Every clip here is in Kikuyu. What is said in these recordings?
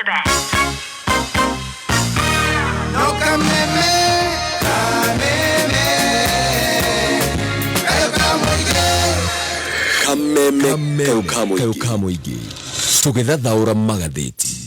the best. No kameme, kameme, kayo kamuige. Kameme kau ka mũingĩ tũgĩthathaũra magathĩti.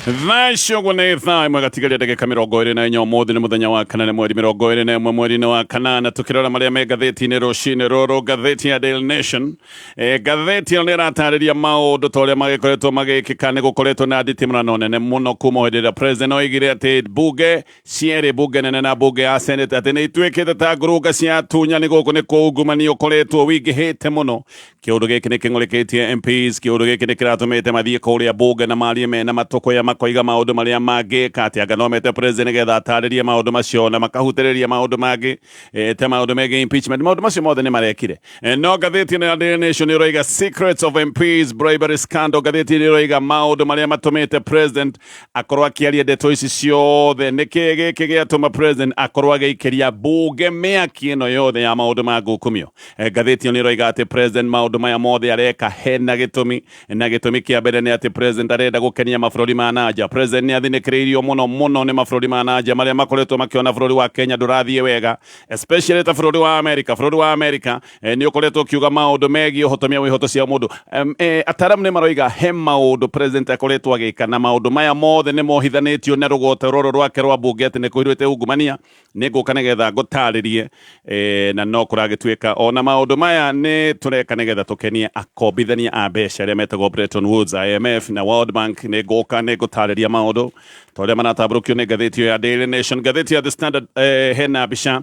Thaa icio ũguo nĩ thaa 1 gatigaria ndagĩka 24. Ũmũthĩ nĩ mũthenya wa kana, nĩ mweri 21 mweri-inĩ wa kanana. Tũkĩrora marĩa me ngathĩti-inĩ rũcinĩ rũrũ, ngathĩti ya Daily Nation, ngathĩti ĩno nĩ ĩratarĩria maũndũ ta ũrĩa magĩkoretwo magĩkĩka. Nĩ gũkoretwo na nditimũrano nene mũno kuma hĩndĩ ĩrĩa president oigire atĩ mbunge cierĩ, mbunge nene na mbunge ya Senate, atĩ nĩ ituĩkĩte ta ngurunga cia atunyani. Gũkũ nĩ kũungumania ũkoretwo wingĩhĩte mũno. Kĩũndũ gĩkĩ nĩ kĩng'ũrĩkĩtie MPs. Kĩũndũ gĩkĩ nĩ kĩratũmĩte mathiĩ kũrĩa mbunge na marie mena matũkũya, makoiga maũndũ marĩa mangĩka atĩ anga no mete president nĩgetha atarĩrie maũndũ macio, na makahutĩrĩria maũndũ mangĩ ta maũndũ megiĩ impeachment. Maũndũ macio mothe nĩ marekire. No ngathĩti ĩno ya Daily Nation ĩroiga "Secrets of MPs bribery scandal". Ngathĩti ĩno ĩroiga maũndũ marĩa matũmĩte president akorwo akĩaria ndeto ici ciothe. Nĩkĩ gĩkĩ gĩatũma president akorwo agĩikĩria mbunge mĩaki ĩno yothe ya maũndũ ma ngukumio? Ngathĩti ĩyo nĩ ĩroiga atĩ president maũndũ maya mothe areka hena gĩtũmi, na gĩtũmi kĩa mbere nĩ atĩ president arenda gũkenia mabũrũri ma nanja. President nĩ athinĩkĩrĩirio mũno mũno nĩ mabũrũri ma nanja marĩa makoretwo makĩona bũrũri wa Kenya ndũrathiĩ wega, especially ta bũrũri wa America. Bũrũri wa America nĩ ũkoretwo ũkiuga maũndũ megiĩ ũhotomia wa ihoto cia mũndũ. Ataaramu nĩ maroiga he maũndũ president akoretwo agĩka, na maũndũ maya mothe nĩ mohithanĩtio na rũgoto rũrũ rwake rwa mbunge atĩ nĩ kũihũrĩte ungumania. Nĩ ngũka nĩgetha ngũtarĩrie, na no kũragĩtuĩka ona maũndũ maya nĩ tũreka nĩgetha tũkenie akombithania a mbeca arĩa metagwo Bretton Woods, IMF na World Bank. Nĩ ngũka nĩ ngũtarĩria maũndũ ta ũrĩa maratambũrũkio nĩ ngathĩti ĩyo ya Daily Nation. Ngathĩti ya The Standard, hena mbica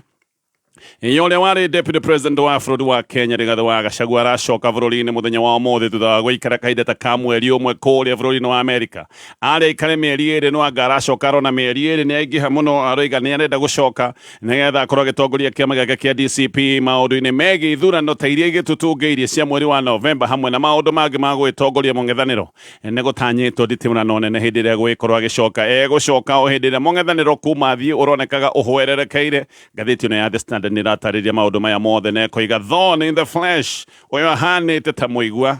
ya ũrĩa warĩ deputy president wa bũrũri wa Kenya, Rigathĩ wa Gachagua, aracoka bũrũri-inĩ mũthenya wa ũmũthĩ thutha wa gũikara kahinda ta ka mweri 1 kũrĩa bũrũri-inĩ wa Amerika. Arĩa aikare mĩeri 2, no anga aracoka arona mĩeri 2 nĩ aingĩha mũno. Aroiga nĩ arenda gũcoka nĩgetha akorwo agĩtongoria kĩama gĩake kĩa DCP maũndũ-inĩ megiĩ ithurano ta iria igĩtũtũngĩirie cia mweri wa Novemba, hamwe na maũndũ mangĩ ma gũgĩtongoria mũng'ethanĩro. Nĩ gũtanyĩtwo nditimũrano nene hĩndĩ ĩrĩa gwĩkorwo agĩcoka. Egũcoka o hĩndĩ ĩrĩa mũng'ethanĩro kuma thiĩ ũronekaga ũhwererekeire. Ngathĩti ĩno ya The Standard nĩ ĩratarĩria maũndũ maya mothe na ĩkoiga "Thorn in the flesh", ũyũ ahanĩte ta mũigua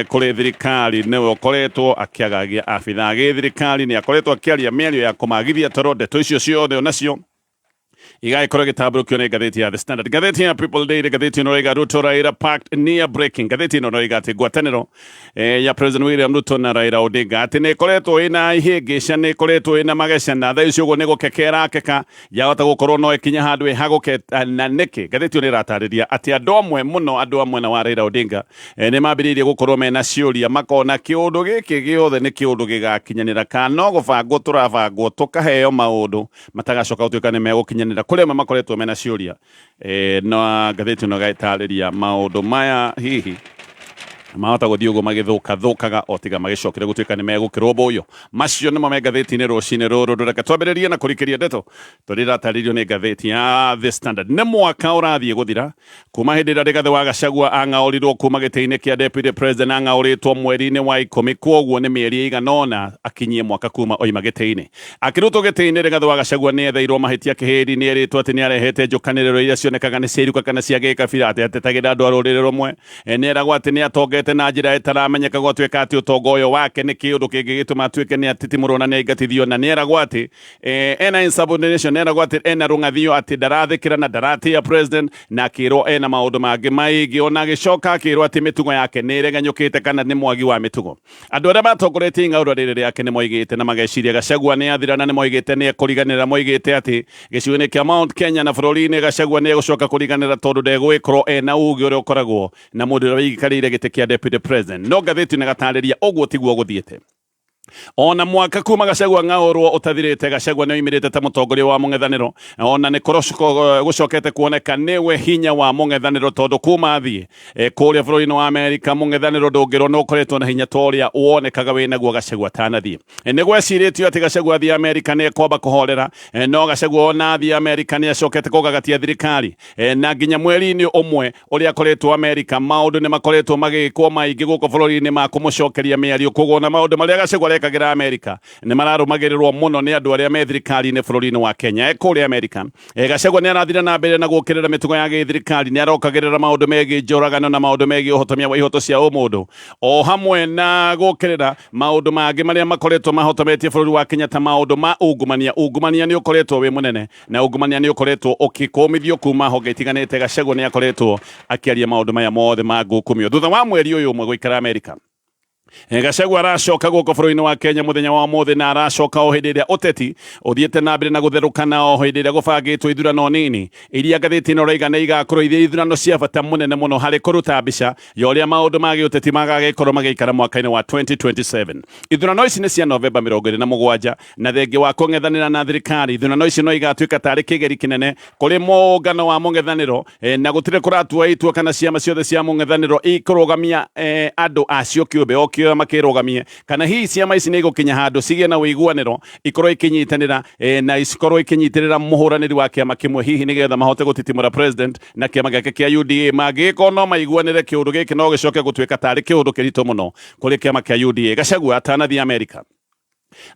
kũrĩ thirikari, nĩwe ũkoretwo akĩagagia abithaa gĩthirikari. Nĩ akoretwo akĩaria mĩario ya kũmagithia toro. Ndeto icio ciothe onacio igagĩkorwo gĩtambũrũkio nĩ ngathĩti ya The Standard. Ngathĩti ya People Daily, ngathĩti ĩno ĩroiga "Ruto Raila pact near breaking". Ngathĩti ĩno ĩroiga atĩ ngwatanĩro ya President William Ruto na Raila Odinga atĩ nĩ ĩkoretwo ĩna ihĩngĩca, nĩ ĩkoretwo ĩna mageca, na thaa icio ũguo nĩ gũkeka ĩrakeka, yahota gũkorwo no ĩkinye handũ ĩhagũke. Na nĩkĩ? Ngathĩti ĩyo nĩ ĩratarĩria atĩ andũ amwe mũno, andũ a mwena wa Raila Odinga, nĩ mambĩrĩirie gũkorwo mena ciũria, makona kĩũndũ gĩkĩ gĩothe nĩ kĩũndũ gĩgakinyanĩra kana no gũbangwo tũrabangwo tũkaheo maũndũ matagacoka gũtuĩka nĩ megũkinyanĩra. Kũrĩ amwe makoretwo mena ciũria, na ngathĩti ĩno ĩgatarĩria maũndũ maya hihi mahota gũthiĩ ũguo magĩthũka thũkaga o tiga magĩcokere gũtuĩka nĩ megũkĩrũmbũiyo. Macio nĩmo me ngathĩti-inĩ rũcinĩ rũrũ. Reke twambĩrĩrie na kũrikĩria ndeto tũrĩa iratarĩrio nĩ ngathĩti ya The Standard. Nĩ mwaka ũrathiĩ gũthira kuma hĩndĩ ĩrĩa Rigathĩ wa Gachagua ang'aũrirwo kuma gĩtĩ-inĩ kĩa deputy president. Ang'aũrĩtwo mweri-inĩ wa 10, kwoguo nĩ mĩeri ĩigana ũna akinyie mwaka kuma oima gĩtĩ-inĩ. Akĩrutwo gĩtĩ-inĩ, Rigathĩ wa Gachagua nĩ etheirwo mahĩtia kĩhĩri. Nĩ erĩtwo atĩ nĩ arehete njũkanĩrĩro iria cionekaga nĩ cia iruka kana cia gĩkabira, atĩ atetagĩra andũ a rũrĩrĩ rũmwe. Nĩ eragwo atĩ nĩ atongete na njĩra ĩtaramenyeka, gwatuĩka atĩ ũtonga ũyũ wake nĩ kĩũndũ kĩngĩgĩtũma atuĩke nĩ atitimũrwo na nĩ aingatithio. Na nĩ eragwo atĩ ena insubordination, nĩ eragwo atĩ ena rũng'athio, atĩ ndarathĩkĩra na ndaratĩĩa president, na akĩrwo ena maũndũ mangĩ maingĩ. Ona agĩcoka akĩrwo atĩ mĩtugo yake nĩ ĩregenyũkĩte kana nĩ mwagi wa mĩtugo. Andũ arĩa matongoretie ing'aũra rĩrĩ rĩake nĩ moigĩte na mageciria Gachagua nĩ athira, na nĩ moigĩte nĩ ekũriganĩra. Moigĩte atĩ gĩcigo-inĩ kĩa Mount Kenya na bũrũri-inĩ Gachagua nĩ egũcoka kũriganĩra tondũ ndegũgĩkorwo ena uge ũrĩa ũkoragwo na mũndũ ũrĩa wĩikarĩire gĩtĩ kĩa deputy president. No ngathĩti nĩ gatarĩria ũguo tiguo gũthiĩte. Ona mwaka kuma Gachagua ng'aũrwo ũtathirĩte, Gachagua nĩ oimĩrĩte ta mũtongoria wa mũng'ethanĩro, ona nĩ gũcokete kuoneka nĩwe hinya wa mũng'ethanĩro, tondũ kuma athiĩ kũrĩa bũrũri-inĩ wa Amerika, mũng'ethanĩro ndũngĩrwo nĩ ũkoretwo na hinya ta ũrĩa wonekaga wĩ naguo Gachagua atanathiĩ. Nĩ gwecirĩtio atĩ Gachagua athiĩ Amerika nĩ ekwamba kũhorera, no Gachagua ona athiĩ Amerika nĩ acokete kũgagatia thirikari, na nginya mweri-inĩ ũmwe ũrĩa akoretwo Amerika, maũndũ nĩ makoretwo magĩkwo maingĩ gũkũ bũrũri-inĩ ma kũmũcokeria mĩario. Koguo na maũndũ marĩa Gachagua arekagĩra Amerika nĩ mararũmagĩrĩrwo mũno nĩ andũ arĩa me thirikari-inĩ bũrũri-inĩ wa Kenya. E kũrĩa Amerika, Gachagua nĩ arathire na mbere na gũkĩrĩra mĩtugo ya gĩthirikari, nĩ arokagĩrĩra maũndũ megiĩ njũragano na maũndũ megiĩ ũhotomia wa ihoto cia ũmũndũ, o hamwe na gũkĩrĩra maũndũ mangĩ marĩa makoretwo mahotometie bũrũri wa Kenya ta maũndũ ma ungumania. Ungumania nĩ ũkoretwo wĩ mũnene na ungumania nĩ ũkoretwo ũkĩkũmithio kuma honge itiganĩte. Gachagua nĩ akoretwo akĩaria maũndũ maya mothe ma ngukumio thutha wa mweri ũyũ ũmwe gũikara Amerika. Gachagua aracoka gũkũ bũrũri-inĩ wa Kenya mũthenya wa ũmũthĩ, na aracoka o hĩndĩ ĩrĩa ũteti ũthiĩte na mbere na gũtherũka, na o hĩndĩ ĩrĩa gũbangĩtwo ithurano nini iria ngathĩti ĩno ĩraiga nĩ igakorwo irĩ ithurano cia bata mũnene mũno harĩ kũruta mbica ya ũrĩa maũndũ ma gĩũteti magagĩkorwo magĩikara mwaka-inĩ wa 2027. Ithurano ici nĩ cia Novemba 27, na thengia wa kũng'ethanĩra na thirikari, ithurano ici no igatuĩka tarĩ kĩgeri kĩnene kũrĩ mũngano wa mũng'ethanĩro, na gũtirĩ kũratua itua kana ciama ciothe cia mũng'ethanĩro ikũrũgamia andũ acio kĩũmbe o kĩama kĩrũgamie, kana hihi ciama ici nĩ igũkinya handũ cigĩe na ũiguanĩro, ikorwo ikinyitanĩra na ikorwo ikinyitĩrĩra mũhũranĩri wa kĩama kĩmwe, hihi nĩgetha mahote gũtitimũra president na kĩama gĩake kĩa UDA. Mangĩgĩkorwo no maiguanĩre, kĩũndũ gĩkĩ no gĩcoke gũtuĩka tarĩ kĩũndũ kĩritũ mũno kũrĩ kĩama kĩa UDA. Gachagua atanathiĩ Amerika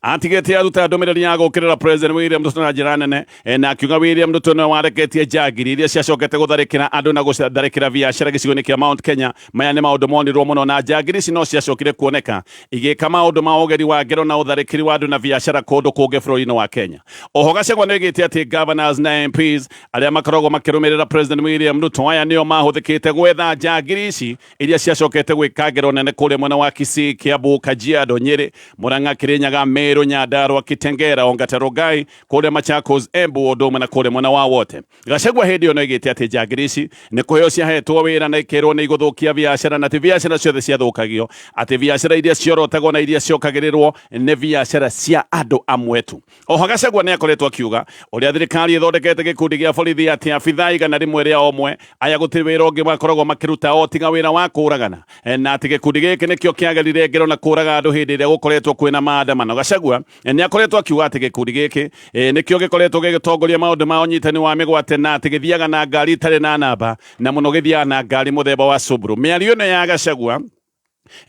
atigĩte aruta ndũmĩrĩri ya gũkĩrĩra President William Ruto na njĩra nene, na akiuga William Ruto nĩwe wareketie njangiri iria ciacokete gũtharĩkĩra andũ na gũtharĩkĩra biacara gĩcigo-inĩ kĩa Mount Kenya. Maya nĩ maũndũ monirwo mũno, na njangiri ici no ciacokire kuoneka igĩka maũndũ ma ũgeri wa ngero na ũtharĩkĩri wa andũ na biacara kũndũ kũngĩ bũrũri-inĩ wa Kenya. Oho Gachagua nĩ oigĩte atĩ governors na MPs arĩa makoragwo makĩrũmĩrĩra President William Ruto aya nĩo mahũthĩkĩte gwetha njangiri ici iria ciacokete gwĩka ngero nene kũrĩa mwena wa Kisii, Kiambu, Kajiado, Nyeri, Murang'a, Kirinyaga, Meru, Nyandarua, Kitengela, Ongata Rongai, kũrĩa Machakos, Embu, ũndũ ũmwe na kũrĩa mwena wa Wote. Gachagua hĩndĩ ĩyo nĩoigĩte atĩ njangiri ici nĩ kũheo ciahetwo wĩra na ikerwo nĩ igũthũkia biacara, na ti biacara ciothe ciathũkagio, atĩ biacara iria ciorotagwo na iria ciokagĩrĩrwo nĩ biacara cia andũ amwe tu. Oho Gachagua nĩ akoretwo akiuga ũrĩa thirikari ĩthondekete gĩkundi gĩa borithi, atĩ abithaa 101 aya gũtirĩ wĩra ũngĩ makoragwo makĩruta o tiga wĩra wa kũragana, na atĩ gĩkundi gĩkĩ nĩkĩo kĩagerire ngero na kũraga andũ hĩndĩ ĩrĩa gũkoretwo kwĩna maandamano. Gachagua nĩ akoretwo akiuga atĩ gĩkundi gĩkĩ nĩkĩo gĩkoretwo gĩgĩtongoria maũndũ ma ũnyitani wa mĩgwate, na atĩ gĩthiaga na ngari itarĩ na namba, na mũno gĩthiaga na ngari mũthemba wa Subaru. Mĩario ĩno ya Gachagua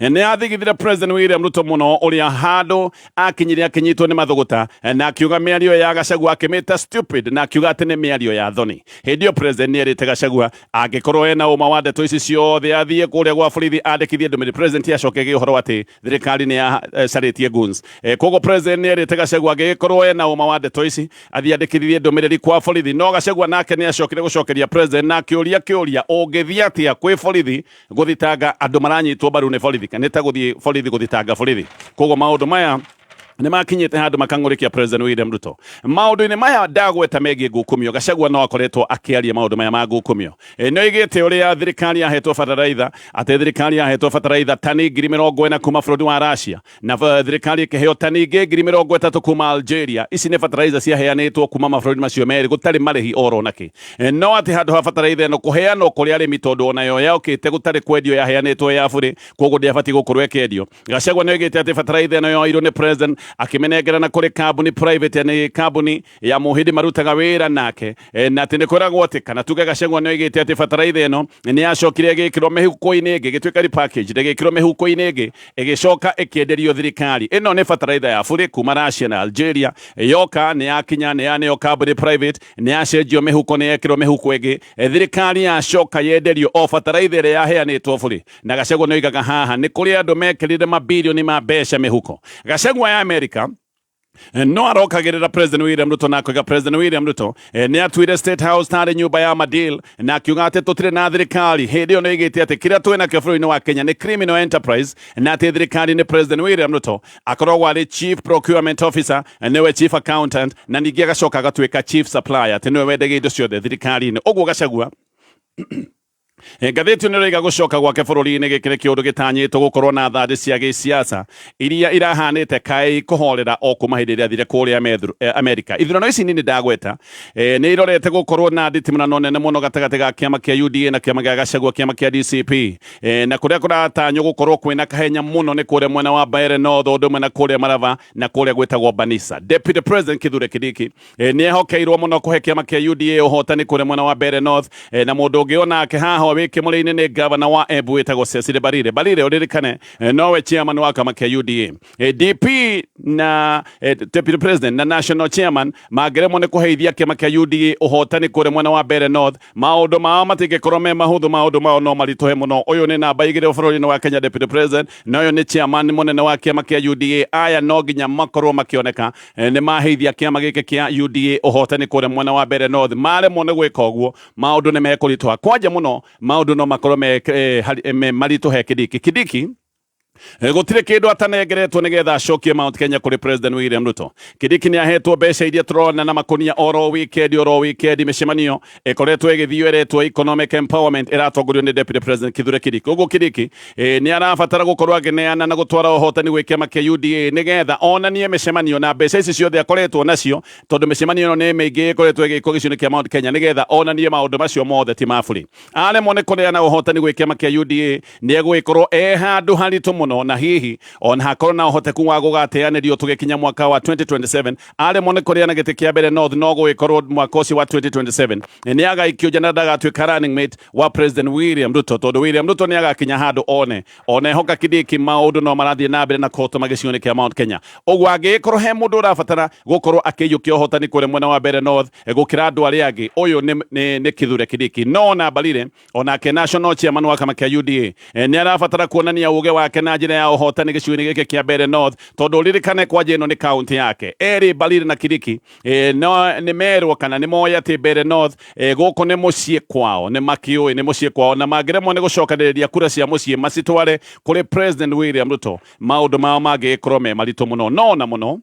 nĩ yathigithire President William Ruto mũno, ũrĩa handũ akinyire akinyitwo nĩ mathũgũta na akiuga mĩario ya Gachagua akĩmĩta stupid, na akiuga atĩ nĩ mĩario ya thoni. Hĩndĩ ĩyo president nĩ erĩte Gachagua angĩkorwo ena ũma wa ndeto ici ciothe athiĩ kũrĩa gwa borithi andĩkithie ndũmĩrĩri. President acoke ũhoro atĩ thirikari nĩ yacarĩtie goons. Koguo president nĩ erĩte Gachagua angĩgĩkorwo ena ũma wa ndeto ici athiĩ andĩkithie ndũmĩrĩri kwa borithi. No Gachagua nake nĩ acokire gũcokeria president na akĩũria kĩũria, ũngĩthiĩ atĩa kwĩ borithi gũthitanga andũ maranyitwo mbaru nĩ borithi? Nĩ ta gũthiĩ borithi gũthitanga borithi. Koguo maũndũ maya nĩ makinyĩte handũ makang'ũrĩkia President William Ruto. Maũndũ-inĩ maya ndagweta megiĩ ngukumio, Gachagua no akoretwo akĩaria maũndũ maya ma ngukumio. Nĩ oigĩte ũrĩa thirikari yahetwo bataraitha, atĩ thirikari yahetwo bataraitha tani 40,000 kuma bũrũri wa Russia, na thirikari ĩkĩheo tani ingĩ 30,000 kuma Algeria. Ici nĩ bataraitha ciaheanĩtwo kuma mabũrũri macio merĩ gũtarĩ marĩhi oro nakĩ, no atĩ handũ ha bataraitha ĩno kũheanwo kũrĩ arĩmi, tondũ onayo yokĩte gũtarĩ kwendio, yaheanĩtwo ya burĩ, koguo ndĩabatiĩ gũkorwo ĩkĩendio. Gachagua nĩ oigĩte atĩ bataraitha ĩno yoirwo nĩ president akĩmĩnengera na kũrĩ kambuni private, nĩ kambuni ya mũhĩndĩ marutaga wĩra nake, na atĩ nĩ kwĩragwo atĩ, kana tuge Gachagua nĩ oigĩte atĩ bataraitha ĩno nĩ yacokire ĩgĩkĩrwo mĩhuko-inĩ ĩngĩ, ĩgĩtuĩka repackaged, ĩgĩkĩrwo mĩhuko-inĩ ĩngĩ, ĩgĩcoka ĩkĩenderio thirikari. Ĩno nĩ bataraitha ya burĩ kuma Russia na Algeria, yoka nĩ yakinya nĩ yaneo kambuni private, nĩ yacenjio mĩhuko, nĩ yekĩrwo mĩhuko ĩngĩ, thirikari yacoka yenderio o bataraitha ĩrĩa yaheanĩtwo burĩ. Na Gachagua nĩ oigaga haha nĩ kũrĩ andũ mekĩrire mabirioni ma mbeca mĩhuko. Gachagua ya Amerika no arokagĩrĩra President William Ruto na akoiga President William Ruto nĩ atuire State House tarĩ nyũmba ya madeal, na akiuga atĩ tũtirĩ na thirikari. Hĩndĩ ĩyo nĩ oigĩte atĩ kĩrĩa twĩ nakĩo bũrũri-inĩ wa Kenya nĩ criminal enterprise, na atĩ thirikari nĩ President William Ruto akoragwo arĩ chief procurement officer, nĩwe chief accountant, na ningĩ agacoka agatuĩka chief supplier, atĩ nĩwe wendagia indo ciothe thirikari-inĩ. Ũguo Gachagua, Ngathĩti ĩno ĩroiga gũcoka gwake bũrũri-inĩ gĩkĩ nĩ kĩũndũ gĩtanyĩtwo gũkorwo na thandĩ cia gĩsiasa iria irahanĩte kaĩ kũhorera o kuma hĩndĩ ĩrĩa athire kũrĩa Amerika. Ithurano ici nini ndagweta nĩ irorete gũkorwo na nditimũrano nene mũno gatagatĩ ga kĩama kĩa UDA na kĩama gĩa Gachagua, kĩama kĩa DCP, na kũrĩa kũratanywo gũkorwo kwĩna kahenya mũno nĩ kũrĩa mwena wa Mbeere North, ũndũ ũmwe na kũrĩa Maraba na kũrĩa gwĩtagwo Banisa. Deputy President Kithure Kindiki nĩ ehokeirwo mũno kũhe kĩama kĩa UDA ũhotani kũrĩa mwena wa Mbeere North, na mũndũ ũngĩ onake haha ho wĩ kĩmũrĩ-inĩ nĩ gavana wa Embu wĩtagwo Cecily Mbarire. Mbarire ũririkane nowe chairman wa kĩama kĩa UDA. DP na deputy president na national chairman mangĩremwo nĩ kũheithia kĩama kĩa UDA ũhotani kũrĩa mwena wa Mbeere North, maũndũ mao matingĩkorwo me mahũthũ, maũndũ mao no maritũhe mũno. Ũyũ nĩ namba 2 bũrũri-inĩ wa Kenya, deputy president, na ũyũ nĩ chairman mũnene wa kĩama kĩa UDA. Aya no nginya makorwo makĩoneka nĩ maheithia kĩama gĩkĩ kĩa UDA ũhotani kũrĩa mwena wa Mbeere North. Maremwo nĩ gwĩka ũguo, maũndũ nĩ mekũritũha kwanja mũno, maũndũ no makorwo me, me maritũhe Kindiki. Kindiki gũtirĩ kĩndũ atanengeretwo nĩgetha acokie Mount Kenya kũrĩ President William Ruto. Kindiki nĩ ahetwo mbeca iria tũrona na makonia oro weekend, oro weekend. Mĩcemanio ĩkoretwo ĩgĩthio ĩretwo economic empowerment, ĩratongorio nĩ Deputy President Kithure Kindiki. Ũguo Kindiki nĩ arabatara gũkorwo akĩneana na gũtwara ũhotani gwĩ kĩama kĩa UDA nĩgetha onanie mĩcemanio na mbeca ici ciothe akoretwo nacio, tondũ mĩcemanio ĩno nĩ mĩingĩ ĩkoretwo ĩgĩkwo gĩcigo-inĩ kĩa Mount Kenya, nĩgetha onanie maũndũ macio mothe ti ma bũrĩ. Aremwo nĩ kũneana ũhotani gwĩ kĩama kĩa UDA, nĩ egũgĩkorwo e handũ haritũ mũno, na hihi ona hakorwo na ũhoteku wa gũgateanĩrio tũgĩkinya mwaka wa 2027. Aremwo nĩ kũrĩana gĩtĩ kĩa Mbeere North, no gũgĩkorwo mwaka ũcio wa 2027 nĩ agaikio nja na ndagatuĩka running mate wa President William Ruto, tondũ William Ruto nĩ agakinya handũ one ona ehoka Kindiki maũndũ no marathiĩ na mbere na kũhotoma gĩcigo-inĩ kĩa Mount Kenya. Ũguo angĩgĩkorwo he mũndũ ũrabatara gũkorwo akĩiyũkia ũhotani kũrĩa mwena wa Mbeere North gũkĩra andũ arĩa angĩ, ũyũ nĩ Kithure Kindiki. No ona Mbarire, onake national chairman wa kĩama kĩa UDA, nĩ arabatara kuonania ũgĩ wake na njĩra ya ũhotani gĩcigo-inĩ gĩkĩ kĩa Mbeere North, tondũ ririkane kwanja ĩno nĩ kaunti yake. Erĩ Mbarire na Kindiki no nĩ merwo kana nĩ moĩ atĩ Mbeere North gũkũ nĩ mũciĩ kwao, nĩ makĩũĩ nĩ mũciĩ kwao, na mangĩremwo nĩ gũcokanĩrĩria kura cia mũciĩ macitware kũrĩ President William Ruto, maũndũ mao mangĩgĩkorwo me maritũ mũno. No na mũno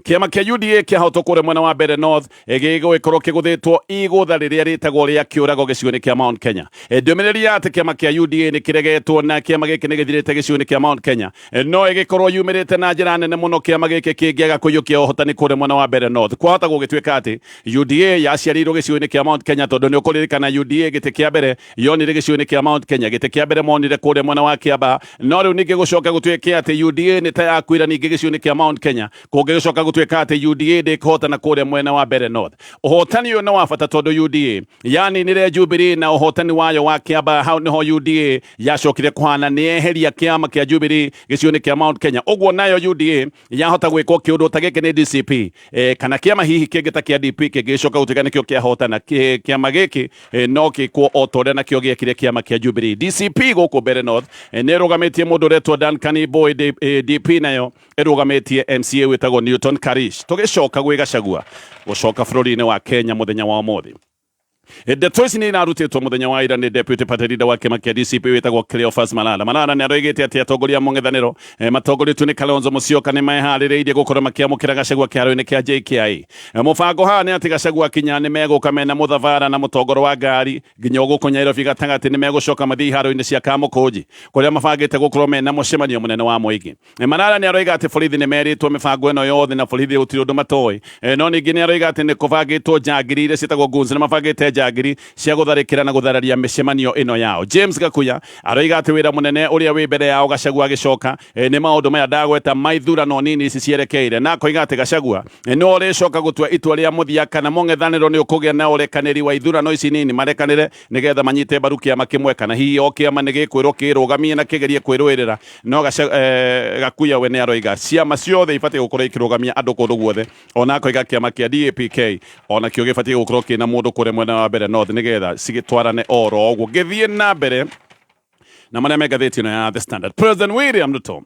kĩama kĩa UDA kĩahotwo kũrĩa mwena wa Mbeere North, gĩgũgĩkorwo kĩgũthĩtwo igũtha rĩrĩa rĩtagwo rĩa kĩũrago gĩcigo-inĩ kĩa Mount Kenya. Ndũmĩrĩri ya atĩ kĩama kĩa UDA nĩ kĩregetwo na kĩama gĩkĩ nĩ gĩthirĩte gĩcigo-inĩ kĩa Mount Kenya no ĩgĩkorwo yumĩrĩte na njĩra nene mũno kĩama gĩkĩ kĩngĩaga kũiyũkia ũhotani kũrĩa mwena wa Mbeere North. Kwahota gũgĩtuĩka atĩ UDA yaciarĩirwo gĩcigo-inĩ kĩa Mount Kenya, tondũ nĩ ũkũririkana UDA gĩtĩ kĩa mbere yonire gĩcigo-inĩ kĩa Mount Kenya, gĩtĩ kĩa mbere monire kũrĩa mwena wa Kiambaa. No rĩu ningĩ gũcoka gũtuĩke atĩ UDA nĩ ta yakuira ningĩ gĩcigo-inĩ kĩa Mount Kenya, kũngĩgĩcoka gũtuĩka atĩ UDA ndĩkũhotana kũrĩa mwena wa Mbeere North. Ũhotani ũyũ nĩ wa bata tondũ UDA yaninire Jubilee na ũhotani wayo wa Kiambaa. Hau nĩho UDA yacokire kũhana nĩ yeheria kĩama kĩa Jubilee gĩcigo-inĩ kĩa Mount Kenya. Ũguo nayo UDA yahota gwĩkwo kĩũndũ ta gĩkĩ nĩ DCP kana kĩama hihi kĩngĩ ta kĩa DP kĩngĩgĩcoka gũtuĩka nĩkĩo kĩahotana, kĩama gĩkĩ no gĩkwo o ta ũrĩa nakĩo gĩekire kĩama kĩa Jubilee. DCP gũkũ Mbeere North nĩ ĩrũgamĩtie mũndũ ũretwo Duncan Boy, DP nayo ĩrũgamĩtie MCA wĩtagwo Newton Karish. Tũgĩcoka gwĩ Gachagua gũcoka bũrũri-inĩ wa Kenya mũthenya wa ũmũthĩ, ndeto ici nĩ irarutĩtwo mũthenya wa ira nĩ deputy party leader wa kĩama kĩa DCP wĩtagwo Cleophas Malala. Malala nĩ aroigĩte atĩ atongoria a mũng'ethanĩro matongoretio nĩ Kalonzo Musyoka nĩ meharĩrĩirie gũkorwo makĩamũkĩra Gachagua kĩharo-inĩ kĩa JKIA. Mũbango haha nĩ atĩ Gachagua kinya nĩ megũka mena mũthabara na mũtongoro wa ngari nginya gũkũ Nairobi gatagatĩ, nĩ megũcoka mathiĩ iharo-inĩ cia Kamũkũnji kũrĩa mabangĩte gũkorwo mena mũcemanio mũnene wa mũingĩ. Malala nĩ aroiga atĩ borithi nĩ merĩtwo mĩbango ĩno yothe na borithi gũtirĩ ũndũ matoĩ. No ningĩ nĩ aroiga atĩ nĩ kũbangĩtwo njangiri iria ciĩtagwo goons, nĩ mabangĩte njangiri cia gũtharĩkĩra na gũthararia mĩcemanio ĩno yao. James Gakuya aroiga atĩ wĩra mũnene ũrĩa wĩ mbere yao Gachagua agĩcoka nĩ maũndũ maya ndagweta ma ithurano nini ici cierekeire, na akoiga atĩ Gachagua nĩwe ũrĩcoka gũtua itua rĩa mũthia kana mũng'ethanĩro nĩ ũkũgĩa na ũrekanĩri wa ithurano ici nini, marekanĩre nĩgetha manyite mbaru kĩama kĩmwe, kana hihi o kĩama nĩ gĩkwĩrwo kĩrũgamie na kĩgerie kwĩrũĩrĩra. No Gakuya we nĩ aroiga ciama ciothe ibatiĩ gũkorwo ikĩrũgamia andũ kũndũ guothe, ona akoiga kĩama kĩa DAPK ona kĩo gĩbatiĩ gũkorwo kĩna mũndũ kũrĩa mwena wa Mbeere North nĩgetha cigĩtwarane oro ũguo. Ngĩthiĩ na mbere na marĩa me ngathĩti ĩno ya The Standard, President William Ruto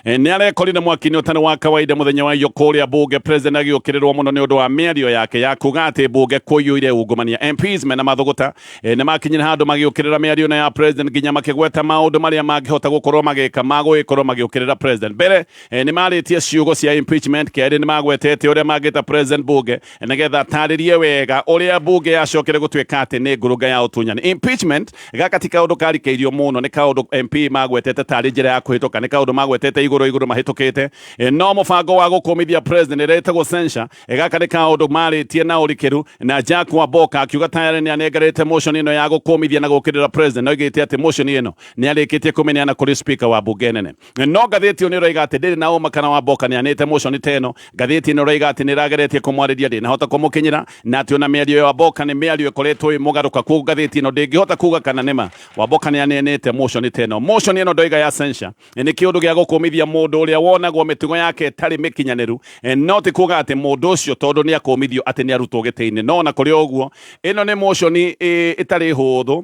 nĩ arekorire mwaki-inĩ ũtarĩ wa kawaida mũthenya wa iyo kũrĩa bunge, president agĩũkĩrĩrwo mũno nĩ ũndũ wa mĩario yake ya kuga atĩ bunge kũiyũire ungumania. MPs mena mathũgũta nĩ makinyire handũ magĩũkĩrĩra mĩario ĩno ya president, nginya makĩgweta maũndũ marĩa mangĩhota gũkorwo magĩka magũgĩkorwo magĩũkĩrĩra president. Mbere nĩ marĩtie ciugo cia impeachment, kerĩ nĩ magwetete ũrĩa mangĩta president bunge nĩgetha atarĩrie wega ũrĩa bunge yacokire gũtuĩka atĩ nĩ ngurunga ya ũtunyani. Impeachment gaka ti kaũndũ karikĩirio mũno, nĩ kaũndũ MP magwetete tarĩ njĩra ya kũhĩtũka, nĩ kaũndũ magwetete. igũrũ igũrũ mahĩtũkĩte. No mũbango wa gũkũmithia president ĩrĩa ĩtagwo censure, gaka nĩ kaũndũ marĩtie na ũrikĩru, na Jack Wamboka akiuga tayarĩ nĩ anengerete motion ĩno ya gũkũmithia na gũkĩrĩra president, na oigĩte atĩ motion ĩno nĩ arĩkĩtie kũmĩneana kũrĩ speaker wa bunge nene. No ngathĩti ĩyo nĩ ĩroiga atĩ ndĩrĩ na ũma kana Wamboka nĩ anĩte motion ta ĩno. Ngathĩti ĩno ĩroiga atĩ nĩ ĩrageretie kũmwarĩria ndĩnahota kũmũkinyĩra, na atĩ ona mĩario ya Wamboka nĩ mĩario ĩkoretwo ĩ mũgarũka. Kwoguo ngathĩti ĩno ndĩngĩhota kuga kana nĩma Wamboka nĩ aneanĩte motion ta ĩno. Motion ĩno ndoiga ya censure nĩ kĩũndũ gĩa gũkũmithia mũndũ ũrĩa wonagwo mĩtugo yake ĩtarĩ mĩkinyanĩru, no ti kuga atĩ mũndũ ũcio tondũ nĩ akũmithio atĩ nĩ arutwo gĩtĩ-inĩ. No ona kũrĩ ũguo, ĩno nĩ motion ĩtarĩ hũthũ,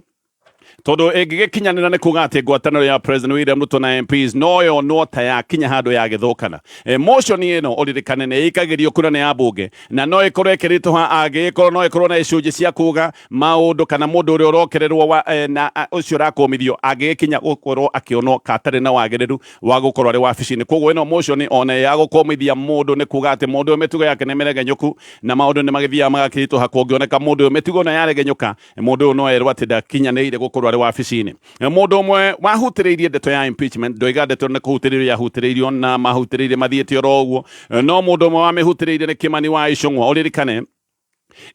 tondũ ĩngĩgĩkinyanĩra nĩ kuga atĩ ngwatanĩro ya President William Ruto na MPs no yonwo ta yakinya handũ yagĩthũkana. Motion ĩno ũririkane nĩ ĩikagĩrio kura nĩ ambunge, na no ĩkorwo ĩkĩritũha angĩgĩkorwo no ĩkorwo na icunjĩ cia kuga maũndũ kana mũndũ ũrĩa ũrokererwo wa, na ũcio ũrakũmithio angĩgĩkinya gũkorwo akĩonwo ka atarĩ na wagĩrĩru wa gũkorwo arĩ wabici-inĩ. Koguo ĩno motion ona ya gũkũmithia mũndũ nĩ kuga atĩ mũndũ ũyũ mĩtugo yake nĩ mĩregenyũku na maũndũ nĩ magĩthiaga magakĩritũha. Kũngĩoneka mũndũ ũyũ mĩtugo ĩno yaregenyũka, mũndũ ũyũ no erwo atĩ ndakinyanĩire gũkorwo arĩ wabici-inĩ. Mũndũ ũmwe wahutĩrĩirie ndeto ya impeachment, ndoiga ndeto nĩ kũhutĩrĩrio yahutĩrĩirio na mahutĩrĩirie mathiĩte oro ũguo, no mũndũ ũmwe wamĩhutĩrĩirie nĩ Kimani wa Ichung'wa. Ũririkane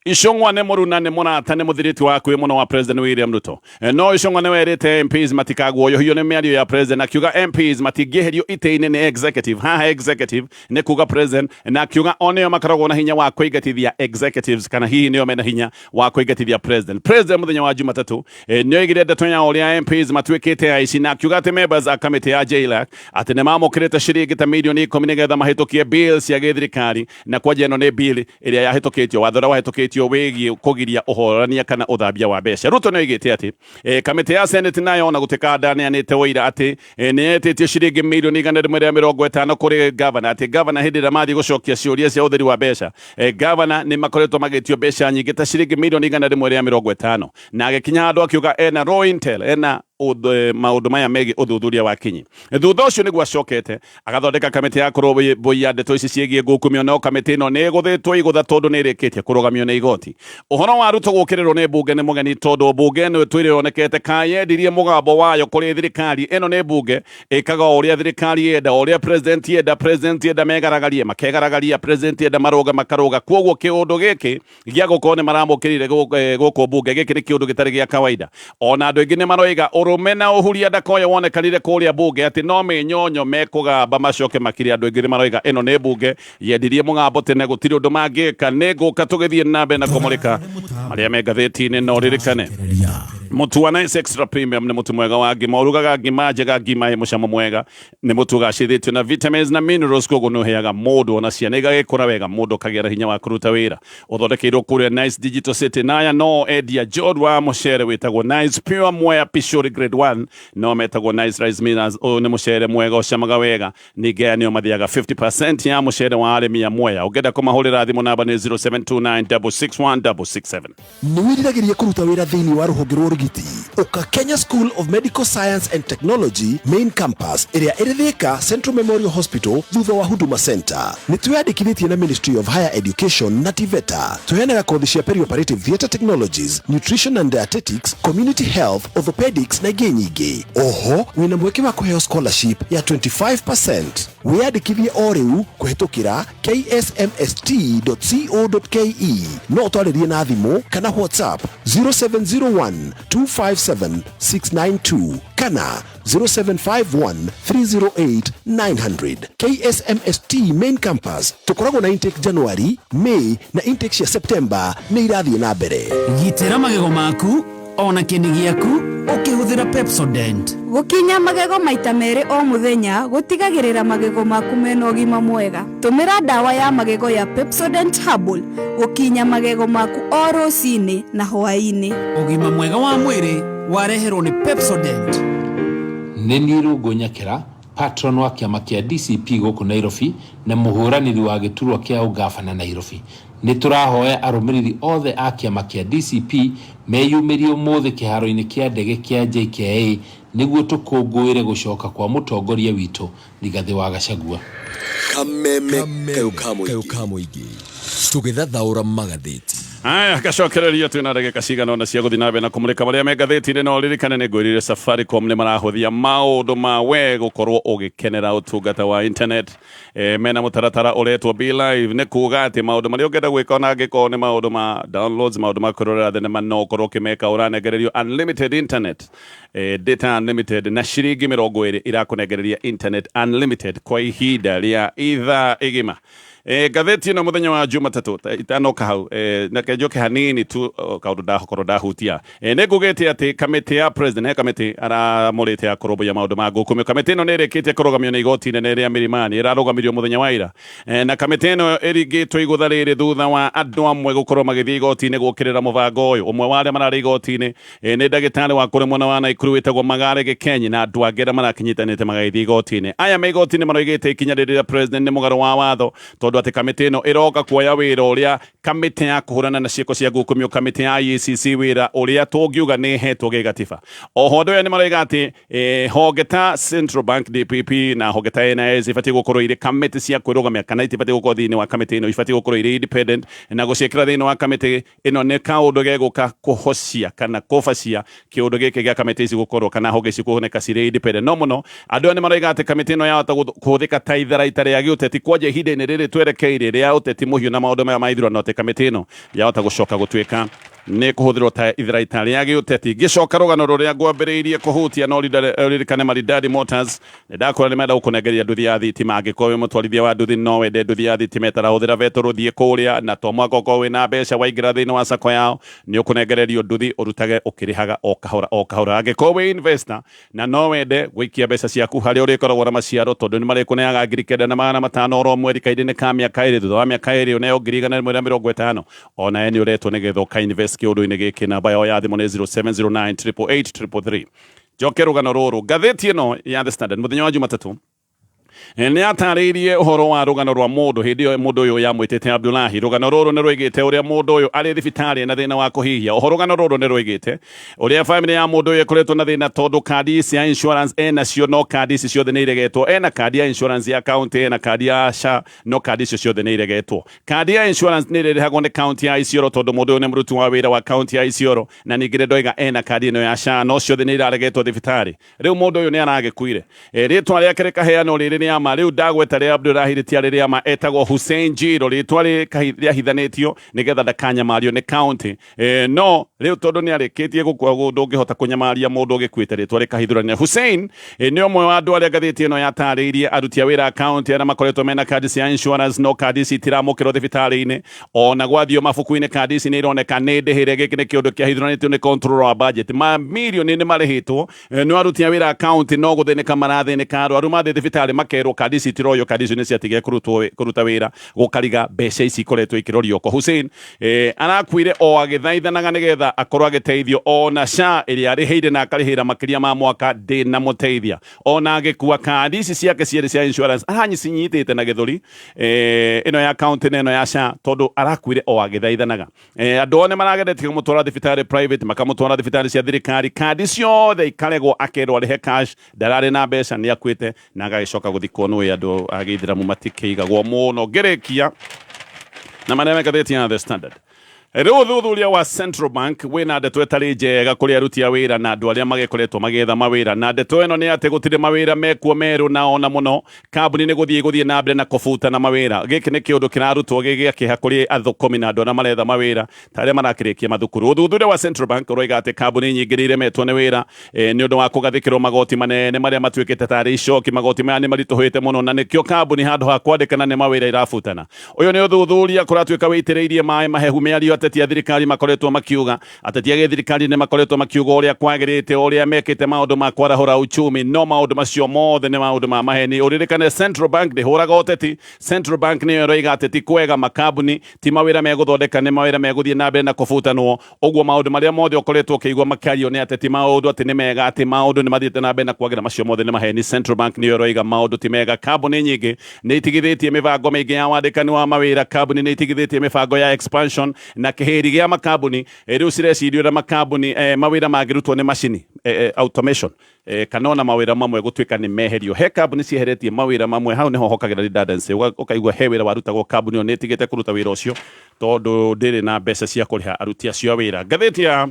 Ichung'wa nĩ mũruna, nĩ mũrata, nĩ mũthirĩti wa hakuhĩ mũno wa President William Ruto. No Ichung'wa nĩ werĩte MPs matikaguoyohio nĩ mĩario ya President, akiuga MPs matingĩeherio itĩ-inĩ nĩ executive. Haha executive nĩ kuga President, na akiuga o nĩo makoragwo na hinya wa kũingatithia executives, kana hihi nĩo mena hinya wa kũingatithia President. President mũthenya wa Jumatatũ nĩ oigire ndeto ya ũrĩa MPs matuĩkĩte aici, na akiuga atĩ members a kamĩtĩ ya JLAC atĩ nĩ mamũkĩrĩte ciringi ta mirioni 10 nĩgetha mahĩtũkie bill cia gĩthirikari, na kwanja ĩno nĩ bill ĩrĩa yahĩtũkĩtio, watho ũrĩa wahĩtũkĩtio wĩgiĩ kũgiria ũhorania kana ũthambia wa mbeca. Ruto nĩ oigĩte atĩ kamĩtĩ ya Senate nayo ona gũtuĩka ndaneanĩte ũira atĩ nĩ yetĩtie ciringi mirioni 150 kũrĩ gavana, atĩ gavana hĩndĩ ĩrĩa mathiĩ gũcokia ciũria cia ũtheri wa mbeca, gavana nĩ makoretwo magĩtio mbeca nyingĩ ta ciringi mirioni 150, na agĩkinya handũ akiuga ena raw intel, ena maũndũ maya megiĩ ũthuthuria wa kinyi. Thutha ũcio nĩguo acokete agathondeka kamĩtĩ ya kũrũmbũiya ndeto ici ciĩgiĩ ngukumio, no kamĩtĩ ĩno nĩ ĩgũthĩtwo igũtha tondũ nĩ ĩrĩkĩtie kũrũgamio nĩ igoti. Ũhoro wa Ruto gũkĩrĩrwo nĩ mbunge nĩ mũgeni, tondũ mbunge ĩno ĩtũire yonekete ka yendirie mũgambo wayo kũrĩ thirikari. Ĩno nĩ mbunge ĩkaga o ũrĩa thirikari yenda, o ũrĩa president yenda. President yenda megaragarie, makegaragaria; president yenda marũga, makarũga. Koguo kĩũndũ gĩkĩ gĩa gũkorwo nĩ maramũkĩrire gũkũ mbunge, gĩkĩ nĩ kĩũndũ gĩtarĩ gĩa kawaida. Ona andũ aingĩ nĩ maroiga ũrũme na ũhuria ndakoyo wonekanire kũrĩa mbunge atĩ no mĩnyonyo mekũgamba macoke makire. Andũ aingĩ nĩ maroiga ĩno nĩ mbunge yendirie mũgambo tene, gũtirĩ ũndũ mangĩka. Nĩ ngũka tũgĩthiĩ na mbere na kũmũrĩka marĩa me ngathĩti-inĩ, no ririkane mũtu wa Nice Extra Premium nĩ mũtu mwega wa ngima, ũrugaga ngima njega, ngima ĩ mũcamo mwega. Nĩ mũtu ũgacĩrĩtio na vitamins na minerals, koguo nĩ ũheaga mũndũ ona ciana igagĩkũra wega, mũndũ akagĩa na hinya wa kũruta wĩra. Ũthondekeirwo kũrĩa Nice Digital City, na aya no endia njorua wa mũcere wĩtagwo Nice Pure Mwea Pishori Grade 1, no metagwo Nice Rice Millers. Ũyũ nĩ mũcere mwega ũcamaga wega. Ningĩ aya nĩo mathiaga 50% ya mũcere wa arĩmi a Mwea. Ũngĩenda kũmahũrĩra thimũ namba nĩ 0729661667. Nĩ wĩriragĩria kũruta wĩra thĩinĩ wa rũhonge rwa ũrigiti? Ũka Kenya School of Medical Science and Technology Main Campus ĩrĩa ĩrĩ Thika Central Memorial Hospital thutha wa Huduma Center. Nĩ twĩyandĩkithĩtie na Ministry of Higher Education na TVETA. Tũheanaga kothi cia Perioperative Theatre Technologies, Nutrition and Dietetics, Community Health, Orthopedics na ingĩ nyingĩ. Oho wĩna mweke wa kũheo scholarship ya 25%. Wĩyandĩkithie o rĩu kũhĩtũkĩra ksmst.co.ke. No ũtwarĩrie na thimũ kana WhatsApp 0701 257 692 kana 0751 308 900. KSMST Main Campus, tũkoragwo na intake January, May na intake cia September nĩ irathiĩ na mbere. Gitĩra magego maku ona kĩni gĩaku ũkĩhũthĩra Pepsodent. Gũkinya magego maita merĩ o mũthenya gũtigagĩrĩra magego maku mena ũgima mwega. Tũmĩra ndawa ya magego ya Pepsodent Herbal gũkinya magego maku o rũcinĩ na hwaĩ-inĩ. Ũgima mwega wa mwĩrĩ wareherwo nĩ Pepsodent. Nĩ niĩ Rũngũ Nyakĩra, patron wa kĩama kĩa DCP gũkũ Nairobi na mũhũranĩri wa gĩturwa kĩa ũngabana Nairobi. Nĩ tũrahoya arũmĩrĩri othe a kĩama kĩa DCP meyumĩrie ũmũthĩ kĩharo-inĩ kĩa ndege kĩa JKIA nĩguo tũkũngũĩre gũcoka kwa mũtongoria witũ Rigathĩ wa Gachagua. Kameme kayũ ka mũingĩ tũgĩthathaũra magathĩti. Aya, gacokereria twina ndagĩka cigana ũna cia gũthiĩ na mbere na kũmũrĩka marĩa me ngathĩti-inĩ. No ririkane nĩ ngwĩrire Safaricom nĩ marahũthia maũndũ ma we gũkorwo ũgĩkenera ũtungata wa internet. Mena mũtaratara ũretwo Be Live, nĩ kuga atĩ maũndũ marĩa ũngĩenda gwĩka ona angĩkorwo nĩ maũndũ ma downloads, maũndũ ma kwĩrorera thenema, no ũkorwo ũkĩmeka. Ũranengererio unlimited internet, data unlimited na ciringi 20 irakũnengereria internet unlimited kwa ihinda rĩa ithaa igima. Ngathĩti ĩno mũthenya wa Jumatatũ itanoka hau, nake njoke hanini tu kaũndũ ndakorwo ndahutia. Nĩ ngugĩte atĩ kamĩtĩ ya president, he kamĩtĩ aramũrĩte ya kũrũmbũiya maũndũ ma ngũkũmio. Kamĩtĩ ĩno nĩ ĩrĩkĩtie kũrũgamio nĩ igoti inene rĩa Milimani, ĩrarũgamirio mũthenya wa ira. Na kamĩtĩ ĩno ĩringĩtwo igũtha rĩrĩ thutha wa andũ amwe gũkorwo magĩthiĩ igoti-inĩ gũkĩrĩra mũbango ũyũ. Ũmwe wa arĩa mararĩ igoti-inĩ nĩ ndagĩtarĩ wa kũrĩa mwena wa Naikuru wĩtagwo Magare Gĩkenyi na andũ angĩ arĩa marakĩnyitanĩte magagĩthiĩ igoti-inĩ. Aya me igoti-inĩ maroigĩte ikinya rĩrĩ rĩa president nĩ mũgarũ wa watho, tondũ atĩ kamĩtĩ ĩno ĩroka kuoya wĩra ũrĩa kamĩtĩ ya kũhũrana na ciĩko cia ngukumio, kamĩtĩ ya IECC, wĩra ũrĩa tũngiuga nĩ ĩhetwo gĩgatiba. Oho andũ aya nĩ maroiga atĩ honge ta Central Bank, DPP na honge ta NIS ibatiĩ gũkorwo irĩ kamĩtĩ cia kwĩrũgamia kana itibatiĩ gũkorwo thĩinĩ wa kamĩtĩ ĩno, ibatiĩ gũkorwo irĩ independent, na gũciĩkĩra thĩinĩ wa kamĩtĩ ĩno nĩ kaũndũ gegũka kũhocia kana kũbacia kĩũndũ gĩkĩ gĩa kamĩtĩ ici gũkorwo kana honge ici kuoneka cirĩ independent. No mũno andũ aya nĩ maroiga atĩ kamĩtĩ ĩno yahota kũhũthĩka ta itharaita rĩa gĩũteti kwanja ihinda-inĩ rĩrĩ twerekeire rĩa ũteti mũhiũ na maũndũ maya ma ithurano, atĩ kamĩtĩ ĩno yahota gũcoka gũtuĩka nĩ kũhũthĩrwo ta itharaita rĩa gĩũteti. Ngĩcoka rũgano rũrĩa ngwambĩrĩirie kũhutia, no ririkane Maridadi Motors nĩ ndakwĩra nĩ menda gũkũnengeria nduthi ya thitima. Angĩkorwo wĩ mũtwarithia wa nduthi, no wende nduthi ya thitima ĩtarahũthĩra betũrũ, thiĩ kũrĩa, na to mwaka ũkorwo wĩna mbeca waingĩra thĩinĩ wa sacco yao, nĩ ũkũnengererio nduthi ũrutage ũkĩrĩhaga o kahora o kahora. Angĩkorwo wĩ investor na no wende gũikia mbeca ciaku harĩa ũrĩkoragwo na maciaro, tondũ nĩ marĩkũneaga 9,500 oro mweri kahinda-inĩ ka mĩaka 2, thutha wa mĩaka 2 ũneo 150,000, onawe nĩ ũretwo nĩgetha ũka invest kĩũndũ-inĩ gĩkĩ. Namba yao ya thimũ nĩ 0709 888 333. Njoke rũgano rũrũ, ngathĩti ĩno ya The Standard mũthenya wa Jumatatũ nĩ atarĩirie ũhoro wa rũgano rwa mũndũ. Hĩndĩ ĩyo mũndũ ũyũ yamwĩtĩte Abdulahi. Rũgano rũrũ nĩ rũigĩte ũrĩa mũndũ ũyũ arĩ thibitarĩ na thĩna wa kũhihia. Oho rũgano rũrũ nĩ rũigĩte ũrĩa famĩlĩ ya mũndũ ũyũ ĩkoretwo na thĩna, tondũ kandi cia insurance enacio, no kandi ici ciothe nĩ iregetwo. Ena kandi ya insurance ya county, ena kandi ya SHA, no kandi icio ciothe nĩ iregetwo. Kandi ya insurance nĩ ĩrĩrĩhagwo nĩ county ya Isiolo, tondũ mũndũ ũyũ nĩ mũruti wa wĩra wa county ya Isiolo, na ningĩ nĩ ndoiga ena kandi ĩno ya SHA, no ciothe nĩ iraregetwo thibitarĩ. Rĩu mũndũ ũyũ nĩ aragĩkuire. Rĩtwa rĩake rĩkaheanwo rĩrĩ rĩa ma. Rĩu ndagweta rĩa Abdulahi rĩtiarĩ rĩa ma, etagwo Hussein Jiro, rĩtwa rĩahithanĩtio nĩgetha ndakanyamario nĩ county. No rĩu tondũ nĩ arĩkĩtie gũkua, ndũngĩhota kũnyamaria mũndũ ũgĩkuĩte, rĩtwa rĩkahithũrania. Hussein nĩ ũmwe wa andũ arĩa ngathĩti ĩno yatarĩirie aruti a wĩra a county arĩa makoretwo mena kandi cia insurance, no kandi ici itiramũkĩrwo thibitarĩ-inĩ. Ona gwathiĩ mabuku-inĩ, kandi ici nĩ ironeka nĩ ndĩhĩre. Gĩkĩ nĩ kĩũndũ kĩahithũranĩtio nĩ controller wa budget. Mamirioni nĩ marĩhĩtwo no aruti a wĩra a county no gũthĩnĩka marathĩnĩka. Arwaru mathiĩ thibitarĩ makerwo kandi ici itiroywo, kandi icio nĩ ciatigire kũruta wĩra, gũkariga mbeca ici ikoretwo ikĩrorio ko. Hussein arakuire o agĩthaithanaga nĩgetha akorwo agĩteithio. Ona SHA ĩrĩa arĩhĩire na akarĩhĩra makĩria ma mwaka ndĩnamũteithia. Ona agĩkua, kandi ici ciake cierĩ cia insurance aranyinyitĩte na gĩthũri, ĩno ya county na ĩno ya SHA, tondũ arakuire o agĩthaithanaga. Andũ one marageretie kũmũtwara thibitarĩ private, makamũtwara thibitarĩ cia thirikari, kandi ciothe ikaregwo, akerwo arĩhe cash. Ndararĩ na mbeca, nĩ akuĩte na agagĩcoka gũthikwo. Nĩ andũ a gĩithĩramu matikĩigagwo mũno. Ngĩrĩkia na marĩa me ngathĩti ya The Standard rĩu, ũthuthuria wa Central Bank wĩna ndeto ĩtarĩ njega kũrĩ aruti a wĩra na andũ arĩa magĩkoretwo magĩetha mawĩra. Na ndeto ĩno nĩ atĩ gũtirĩ mawĩra mekuo merũ, na ona mũno kambuni nĩ gũthiĩ gũthiĩ na mbere na kũbutana mawĩra. Gĩkĩ nĩ kĩũndũ kĩrarutwo gĩ gĩa kĩeha kũrĩ athũkũmi na andũ arĩa maretha mawĩra, ta arĩa marakĩrĩkia mathukuru. Ũthuthuria wa Central Bank ũroiga atĩ kambuni nyingĩ nĩ iremetwo nĩ wĩra nĩ ũndũ wa kũgathĩkĩrwo magoti manene marĩa matuĩkĩte tarĩ icoki. Magoti maya nĩ maritũhĩte mũno, na nĩkĩo kambuni handũ ha kwandĩkana nĩ mawĩra irabutana. Ũyũ nĩ ũthuthuria kũratuĩka wĩitĩrĩirie maĩ mahehu mĩario ateti a thirikari makoretwo makiuga. Ateti a gĩthirikari nĩ makoretwo makiuga ũrĩa kwagĩrĩte, ũrĩa mekĩte maũndũ ma kwarahũra uchumi, no maũndũ macio mothe nĩ maũndũ ma maheni. Ũririkane Central Bank ndĩhũraga ũteti. Central Bank nĩyo ĩroiga atĩ ti kwega, makambuni ti mawĩra megũthondeka, nĩ mawĩra megũthiĩ na mbere na kũbutanwo. Ũguo maũndũ marĩa mothe ũkoretwo ũkĩigua makĩario nĩ ateti, maũndũ atĩ nĩ mega, atĩ maũndũ nĩ mathiĩte na mbere na kwagĩra, macio mothe nĩ maheni. Central Bank nĩyo ĩroiga maũndũ ti mega. Kambuni nyingĩ nĩ itigithĩtie mĩbango mĩingĩ ya wandĩkani wa mawĩra. Kambuni nĩ itigithĩtie mĩbango ya expansion na kĩhĩri gĩa makambuni. Rĩu cirecirio ũrĩa makambuni, mawĩra mangĩrutwo nĩ macini, automation, kana ona mawĩra mamwe gũtuĩka nĩ meherio. He kambuni cieheretie mawĩra mamwe, hau nĩho hokagĩra redundancy. Ũkaigua he wĩra warutagwo, kambuni ĩyo nĩ ĩtigĩte kũruta wĩra ũcio. Tondu ndĩrĩ na mbeca cia kũrĩha aruti acio a wĩra. Ngathĩti ya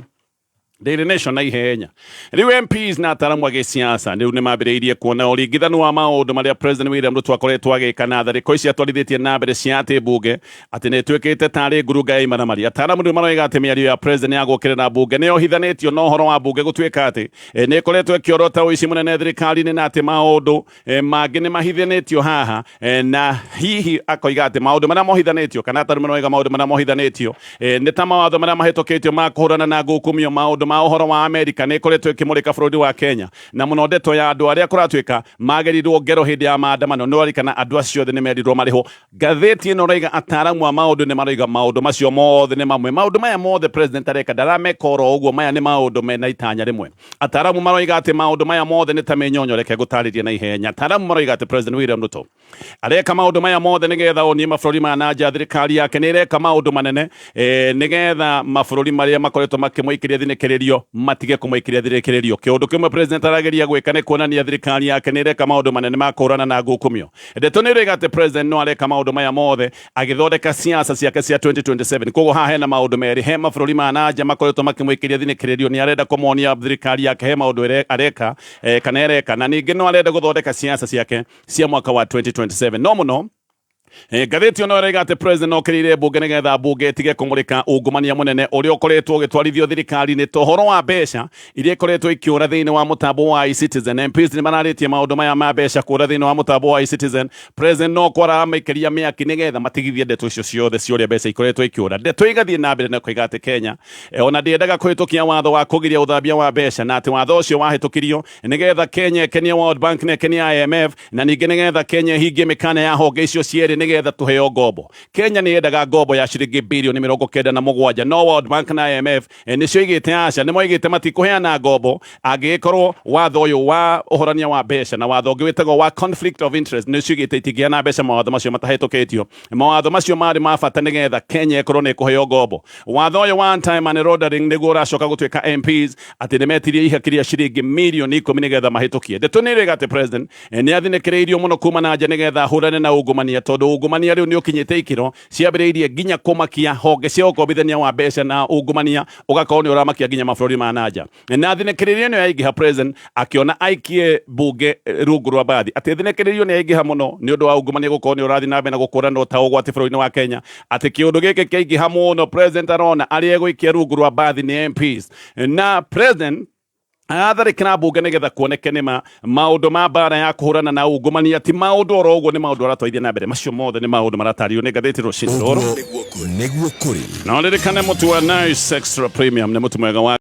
Daily Nation na ihenya rĩu, MPs na ataramu a gĩsiasa rĩu nĩ mambĩrĩirie kuona ũringithanu wa maũndũ marĩa President William Ruto akoretwo agĩka na tharĩko ici atwarithĩtie na mbere cia atĩ mbunge atĩ nĩ ĩtuĩkĩte tarĩ ngurunga ya imaramari. Ataramu rĩu maroiga atĩ mĩario ya president ya gũkĩrĩra mbunge nĩ yohithanĩtio na ũhoro wa mbunge gũtuĩka atĩ nĩ ĩkoretwo ĩkĩorota ũici mũnene thirikari-inĩ, na atĩ maũndũ mangĩ nĩ mahithanĩtio haha, na hihi akoiga atĩ maũndũ marĩa mohithanĩtio, kana ataramu maroiga maũndũ marĩa mohithanĩtio nĩ ta mawatho marĩa mahĩtũkĩtio ma kũhũrana na ngukumio, maũndũ ma ũhoro wa Amerika nĩ ĩkoretwo ĩkĩmũrĩka bũrũri wa Kenya, na mũno ndeto ya andũ arĩa kũratuĩka magerirwo ngero hĩndĩ ya maandamano. Nĩ warikana andũ acio othe nĩ merirwo marĩhwo. Ngathĩti ĩno ĩroiga ataramu a maũndũ nĩ maroiga maũndũ macio mothe nĩ mamwe. Maũndũ maya mothe president areka ndarameka oro ũguo, maya nĩ maũndũ mena itanya rĩmwe. Ataramu maroiga atĩ maũndũ maya mothe nĩ ta mĩnyonyo. Reke ngũtarĩrie na ihenya. Ataramu maroiga atĩ President William Ruto areka maũndũ maya mothe nĩgetha onie mabũrũri ma na nja thirikari yake nĩ ĩreka maũndũ manene, nĩgetha mabũrũri marĩa makoretwo makĩmũikĩria thinĩkĩrĩrio matige kũmũikĩria thinĩkĩrĩrio. Kĩũndũ kĩmwe president arageria gwĩka nĩ kuonania thirikari yake nĩ ĩreka maũndũ manene ma kũhũrana na ngukumio. Ndeto nĩ ĩroiga atĩ president no areka maũndũ maya mothe agĩthondeka siasa ciake cia 2027. Koguo haha hena maũndũ merĩ: he mabũrũri ma na nja makoretwo makĩmũikĩria thinĩkĩrĩrio, nĩ arenda kũmonia thirikari yake he maũndũ areka, kana ereka, na ningĩ no arenda gũthondeka siasa ciake cia mwaka wa 2027. No mũno ngathĩti ĩno ĩroiga atĩ president okĩrĩire mbunge nĩgetha mbunge ĩtige kũmũrĩka ungumania mũnene ũrĩa ũkoretwo ũgĩtwarithio thirikari-inĩ, ta ũhoro wa mbeca iria ikoretwo ikĩũra thĩinĩ wa mũtambo wa eCitizen. MPs nĩ mararĩtie maũndũ maya ma mbeca kũũra thĩinĩ wa mũtambo wa eCitizen. President no kwara maikĩria mĩaki nĩgetha matigithie ndeto icio ciothe cia ũrĩa mbeca ikoretwo ikĩũra. Ndeto igathiĩ na mbere na koiga atĩ Kenya ona ndĩendaga kũhĩtũkia watho wa kũgiria ũthambia wa mbeca, na atĩ watho ũcio wahĩtũkirio nĩgetha Kenya ĩkenie World Bank na ĩkenie IMF, na ningĩ nĩgetha Kenya ĩhingie mĩkana ya honge icio cierĩ nĩgetha tũheo ngombo. Kenya nĩ yendaga ngombo ya ciringi birioni 97, no World Bank na IMF nĩcio igĩte aca, nĩ moigĩte matikũheana ngombo angĩgĩkorwo watho ũyũ wa ũhorania wa mbeca na watho ũngĩ wĩtagwo wa conflict of interest, nĩcio igĩte itingĩheana mbeca mawatho macio matahĩtũkĩtio. Mawatho macio marĩ ma bata nĩgetha Kenya ĩkorwo nĩ ĩkũheo ngombo. Watho ũyũ wa anti money laundering nĩguo ũracoka gũtuĩka MPs atĩ nĩ metirie ihaki rĩa ciringi mirioni 10 nĩgetha mahĩtũkie. Ndeto nĩ ĩrĩga atĩ president nĩ athinĩkĩrĩirio mũno kuma na nja nĩgetha ahũrane na ungumania, tondũ ungumania rĩu nĩ ũkinyĩte ikĩro ciambĩrĩirie nginya kũmakia honge cia ũkombithania wa mbeca, na ungumania ũgakorwo nĩ ũramakia nginya mabũrũri ma na nja. Na thinĩkĩrĩrio ĩno yaingĩha, president akĩona aikie mbunge rungu rwa mbathi, atĩ thinĩkĩrĩrio nĩ yaingĩha mũno nĩ ũndũ wa ungumania gũkorwo nĩ ũrathiĩ na mbere na gũkũranwo ta ũgwati bũrũri-inĩ wa Kenya, atĩ kĩũndũ gĩkĩ kĩaingĩha mũno, president arona arĩa egũikia rungu rwa mbathi nĩ MPs, na president aratharĩkĩra mbunge nĩgetha kuoneke nĩma maũndũ ma mbara ya kũhũrana na ungumania ti maũndũ oro ũguo, nĩ maũndũ aratwarithia na mbere. Macio mothe nĩ maũndũ maratarĩrio nĩ ngathĩti rũcinĩ rũrũ. Nĩguo kũrĩ. Na ũririkane mũtu wa Nice Extra Premium nĩ mũtu mwega wa